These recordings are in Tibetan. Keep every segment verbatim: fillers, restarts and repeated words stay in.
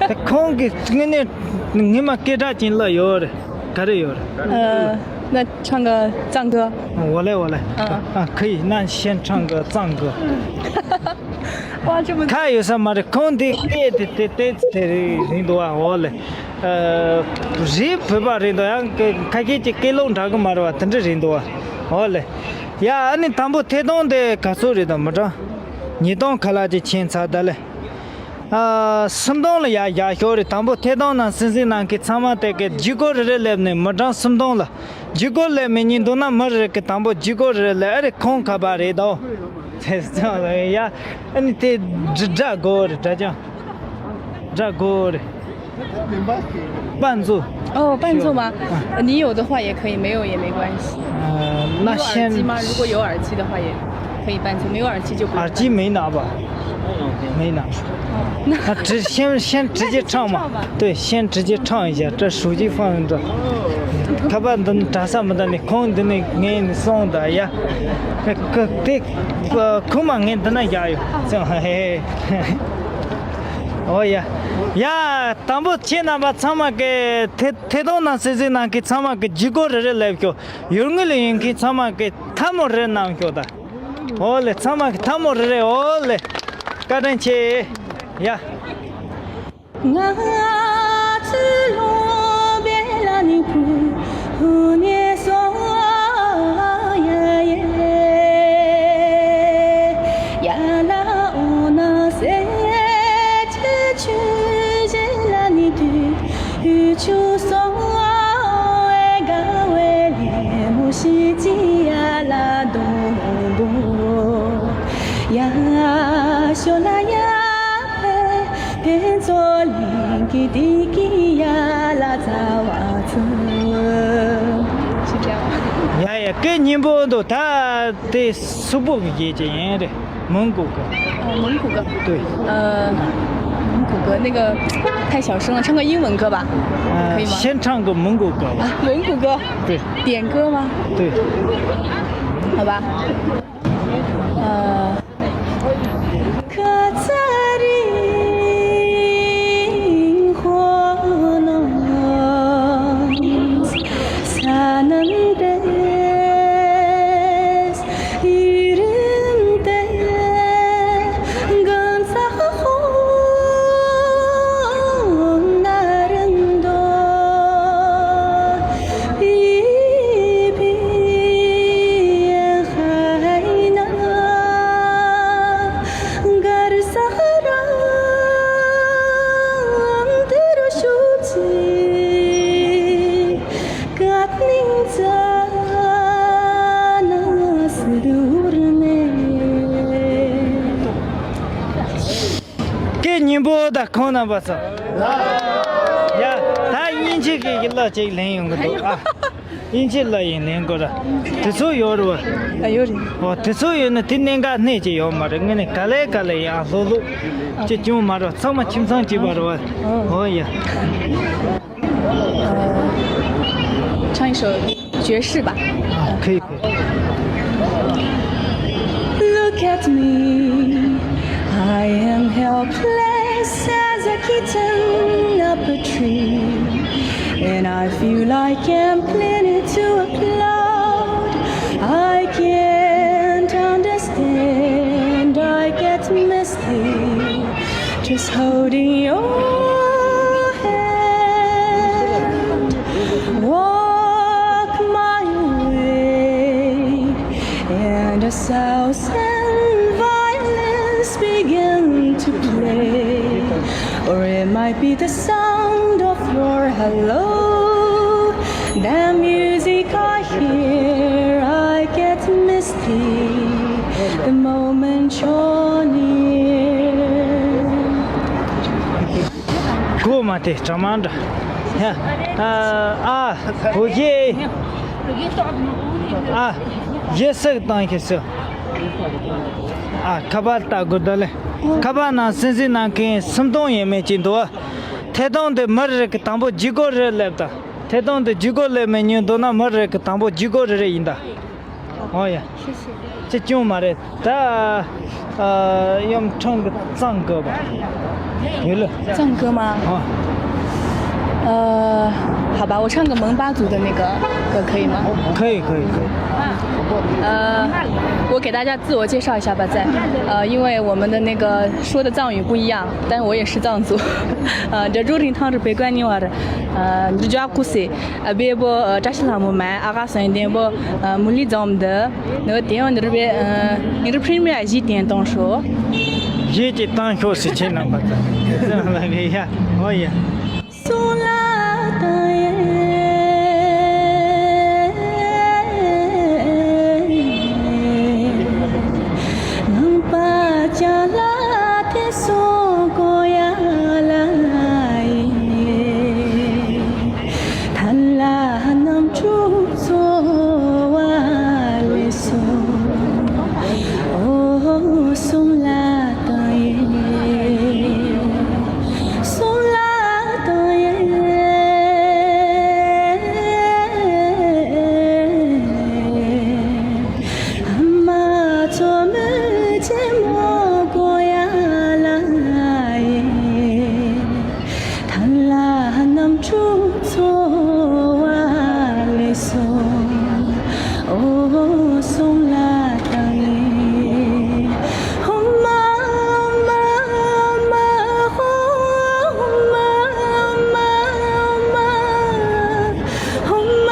ད་ཁོང་གིས་དངོས་གནས་ངོ་མ་སྐད་གྲགས་ཅན་བླངས་ཡོད་རེད། ག་རེ་ཡོད་རེད། 呃，那唱个藏歌。 我来，我来。 ཨ། 啊，可以，那先唱个藏歌。 ཁ་ཡོད་ས་མ་རེད། ཁོང་འདི་སྐད་དེ་དེ་དེ་དེ་རེད་འདུག་ཨ། འོ་ལེ། ཨ། རིགས་བོད་པ་རེད་འདུག་ཡང་ཁ་ཤས་ཀྱི་སྐད་ལོག་འདྲ་གི་མ་རེད་བ། དེ་འདྲ་རེད་འདུག་ཨ། འོ་ལེ། ཡ། ཨ་ནི་དང་པོ་ཐད་གཏོང་དེ་ག་ཚོད་རེད་དམ། མི་གྲངས་ཉིས་སྟོང་ཁ་ལག་ཅིག་ཕྱིན་ཚར་ད་ལེ། ཨ། སུམ་སྟོང་ལ་ཡ་ཡག་ཤོས་རེད། དང་པོ་ཐད་གཏོང་ནང་སེམས་སེམས་ནང་གི་ཚང་མ་དེ་གི་ལྗིད་ཁོག་རེ་རེ་སླེབས་ནས་མི་གྲངས་སུམ་སྟོང་ལ། ལྗིད་ཁོག་སླེབས་མི་ཉིན་འདུག་ན་མི་རེ་རེ་གི་དང་པོ་ལྗིད་ཁོག་རེ་རེ་སླེབས། ཨ་རེ་ཁོང་ཁ་པར་རེད་དོ། དེ་ཚོ་ལ་ཡ། ཨ་ནི་དེ་སྒྲ་དགོས་རེད། སྒྲ་ཅང་སྒྲ་དགོས་རེད། 伴奏。 哦，伴奏吗？你有的话也可以，没有也没关系。 呃，那先。 有耳机吗？如果有耳机的话，也可以伴奏，没有耳机就不用伴奏。 耳机没拿吧？没拿。 那 啊，直，先，先直接唱嘛。 对，先直接唱一下，这手机放着。 ཁ་པར་འདི་ནི་གྲྭ་ས་མི་འདི་ནི་ཁོང་འདི་ནི་ངས་ནི་སོང་ད་ཡ། ཁ་ཁ་དེ་ཁུ་མ་ངས་འདི་ན་བཞག་ཡོད་ཙང་། ཧེ་ཧེ། ཨོ་ཡ། ཡ། དང་པོ་ཁྱེད་རྣམ་པ་ཚང་མ་གི་ཐད་ཐད་གཏོང་ནང་སེམས་སེམས་ནང་གི་ཚང་མ་གི་ལྗིད་ཁོག་རེ་རེ་སླེབས་ཤོག་ཡུལ་དངོས་ལ་ཡོད་མཁན་ཚང་མ་གི་ཐལ་མོ་རེ་གནང་ཤོག་ད། ཨོ་ལེ། ཚང་མ་གི་ཐལ་མོ་རེ་རེ། ཨོ་ལེ། བཀའ་དྲིན་ཆེ། ཡ། ཡ་ཡ། སྐད་སྙན་པོ་འདུག་ད་དེ་སུ་པོ་གི་སྐད་ཅིག་ཡིན་རེད། 蒙古歌。 ཨ། 蒙古歌。 对。 ཨ། 蒙古歌那个太小声了，唱个英文歌吧。 ཨ། 可以吗？ 先唱个蒙古歌吧。 ཨ། 蒙古歌。 对。 点歌吗？ 对。 好吧。 ཨ། སྐད་སྙན་པོ་དང་ཁོང་རྣམ་པ་ཚོ། ཡ། ད་དབྱིན་ཇི་གི་གླུ་ཅིག་ལེན་ཡོང་གི་འདུག་ཨ། དབྱིན་ཇི་གླུ་ཡིན་ལེན་དགོས་ར། དེ་ཚོ་ཡོད་རེད་བ། ཨ། ཡོད་རེད། ཨོ། དེ་ཚོ་ཡོད་ན་དེ་གནད་འགག་སྣེ་གཅིག་ཡོད་མ་རེད། ངས་ནི་ག་ལེ་ག་ལེ་ཡང་ལྷོག་ལྷོག་ཅིག་བྱུང་མ་རེད། ཚང་མ་ཁྱིམ་ཚང་གཅིག་པ་རེད་བ། ཨོ་ཡ། 唱一首爵士吧。 ཨ། 可以，可以。 Look at me, I am helpless as a kitten up a tree, and I feel like I'm clinging to a cloud. I can't understand, I get misty, just holding your hand. Walk my way, and a thousand violins begin to play. Or it might be the sound of your hello. The music I hear, I get misty the moment you're near. གོ་མ་དེ་གྲ་མ་འདྲ། ཡ། ཨ། ཨ། ཨོ་ཡེ། ཨ། ཡེ་སེ་བཏང་ཁེ་སོ། ཨ། ཁ་པར་ལྟ་དགོས་ད་ལེ། ཁ་པར་ནང་སེམས་སེམས་ནང་གི་སུམ་སྟོང་ཡས་མས་ཅིག་འདུག་ཨ། ཐད་གཏོང་དེ་མི་རེ་གི་དང་པོ་ལྗིད་ཁོག་རེ་སླེབས་ད། ཐད་གཏོང་དེ་ལྗིད་ཁོག་སླེབས་མི་ཉུང་འདུག་ན་མི་རེ་གི་དང་པོ་ལྗིད་ཁོག་རེ་རེ་ཡིན་ད། ཨོ་ཡ། ཅི་ཅུང་མ་རེད་ད། ཨ། ཡོམ་ཁྲང་གི་གཙང་དགོས་པ། 有了。藏歌吗？啊。呃，好吧，我唱个蒙巴族的那个歌可以吗？可以，可以，可以。呃，我给大家自我介绍一下吧，在，呃，因为我们的那个说的藏语不一样，但是我也是藏族。呃，叫朱林汤是北关尼瓦的，呃，你就叫古西，呃，别不，呃，扎西拉姆麦，阿嘎森点不，呃，穆里藏的。 ནི་དེ་ཡང་འདིར་བའི་ཨ་ངེད་རུ་premier གཞས་དེ་བཏང་ཤོག་གཞས་ཀྱི་བཏང་ཤོག་ཟེར་ཁྱེད་རྣམ་པ་ཚོ། ལ་ལ་ཡ། ཨོ་ཡ། སོང་ལ་དང་ཡེ། ངང་པ་ཅ་ལག་དེ་སོང་གོ་ཡ་ལ་ཡེ། ཐ་ལ་རྣམ་དྲུག་འཚོ་བ་ལས་སོ། ཨོ་སོང་ལ་དང་ཡེ། སོང་ལ་དང་ཡེ། ཨ་མ་ཚོ་མི་ཆེ་མོ་གོ་ཡ་ལ་ཡེ། ཐ་ལ་རྣམ་དྲུག་འཚོ་བ་ལས་སོ། ཨོ་སོང་ལ་དང་ཡེ། ཧོ་མ་ཧོ་མ་ཧོ་མ་ཧོ་མ་ཧོ་མ།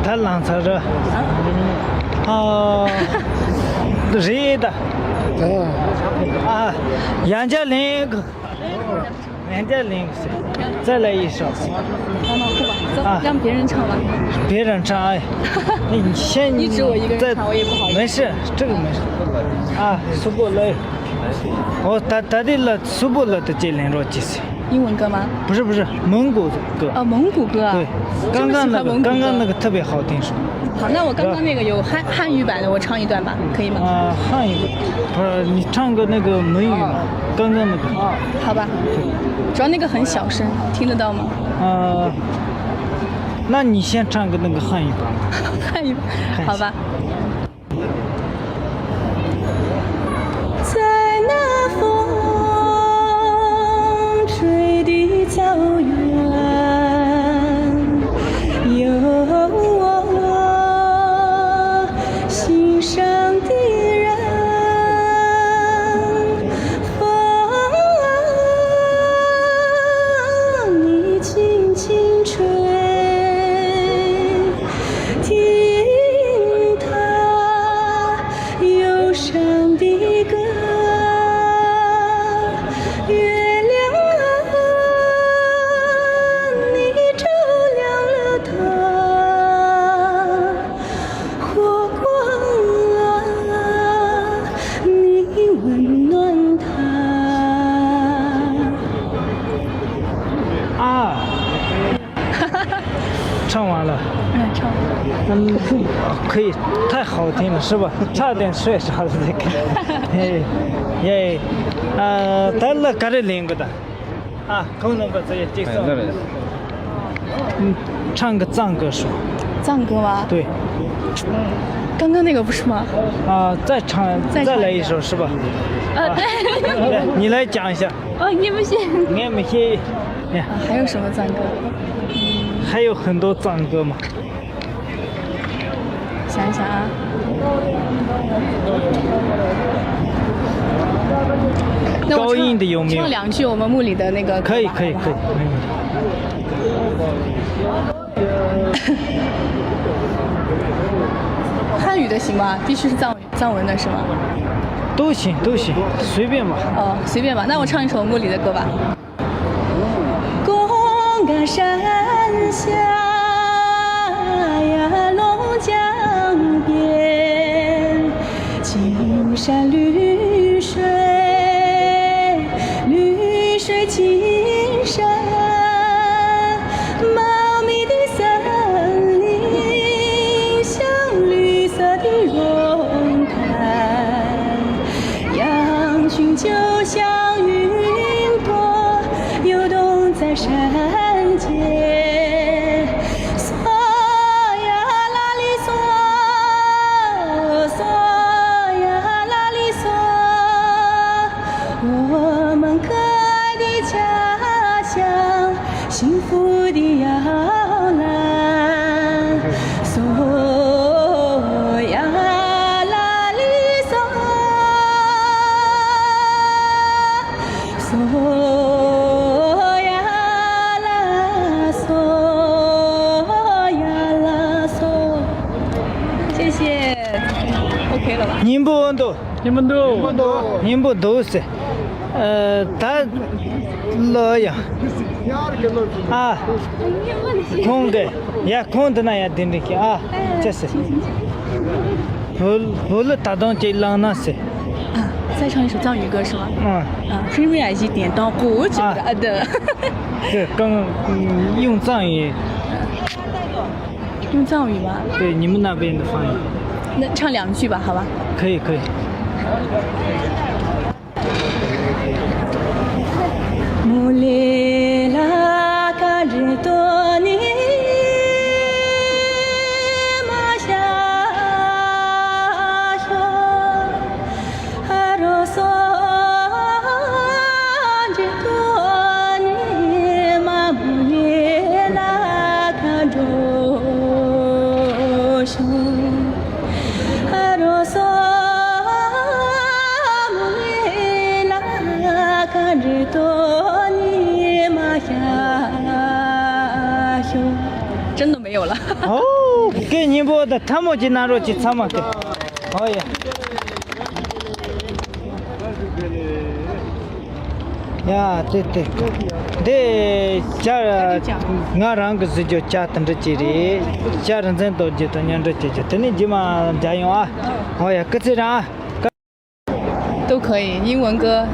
ད་ལང་ཚར་ར། ཨ། རེད་ད། ཨ། ཡང་བསྐྱར་ལེན་གི། ཡང་བསྐྱར་ལེན་གི་ཟེར། རྩ་ལ་ཡིན་ཤག་ཟེར། ཨ། 让别人唱吧。别人唱哎。你先，你指我一个人唱，我也不好意思。没事，这个没事。啊，苏布勒。哦，他他的了，苏布勒的这连着几次。英文歌吗？不是不是，蒙古歌。哦，蒙古歌啊。对，刚刚那个，这么喜欢蒙古歌。刚刚那个特别好听，是吧？好，那我刚刚那个有汉汉语版的，我唱一段吧，可以吗？啊，汉语，不是，你唱个那个蒙语嘛，刚刚那个。好吧，主要那个很小声，听得到吗？啊，那你先唱个那个汉语版吧。汉语版，好吧。 在那风吹的草原，有我心上的人。风啊，你轻轻吹，听它 忧伤的歌。月亮啊，你照亮了他，火光啊，你温暖他。啊。 唱完了。嗯，唱完了。嗯，可以，太好听了，是吧？差点睡着了，这个。哎，耶，呃，得了，搿个领个的。啊，空能把这些介绍。嗯，唱个藏歌说。藏歌吗？对。刚刚那个不是吗？啊，再唱，再唱一个。再来一首，是吧？呃，啊，对。来，你来讲一下。哦，你不信。我也没信。哎呀。啊，还有什么藏歌？ 还有很多藏歌嘛。想一想啊。那我唱，高音的有没有？唱两句我们木里的那个歌吧。可以，可以，可以，没问题。汉语的行吗？必须是藏语，藏文的是吗？都行，都行，随便吧。哦，随便吧。那我唱一首木里的歌吧。 谢谢。OK了吧？ སྙན་པོ་འདུག་སྙན་པོ་འདུག་སྙན་པོ་འདུག་ཟེར། ཨ། ད་ལོ་ཡ། ཨ། ཁོང་གི། ཡ། ཁོང་འདི་ན་ཡ། དེ་འདྲ་གི། ཨ། ཅི་ཟེར། བུ་བུ་ལ་ད་དུང་ཅིག་བླངས་ན་ཟེར། 啊，再唱一首藏语歌是吗？ ཨ། 啊，premier 一点到过，我觉得啊，对。 对，刚用藏语。用藏语吗？对，你们那边的方言。那唱两句吧，好吧？可以，可以。 真的没有了。 ཨོ། སྐད་སྙན་པོ་དང་ཐལ་མོ་ཅིག་གནང་རོགས་གྱིས། ཚང་མ་སྐད། ཨོ་ཡ། ཡ། དེ་དེ། འདི་ཇ། ང་རང་གི་བཟོས་རྒྱུ་ཇ་དེ་འདྲ་ཅིག་རེད། ཇ་རིན་ཆེན་རྡོ་རྗེ་དང་མཉམ་འབྲེལ་བྱེད་རྒྱུ། དེ་ནས་རྗེས་མ་མཇལ་ཡོང་ཨ། ཨོ་ཡ། སྐུ་ཚེ་རིང་ཨ། 都可以，英文歌。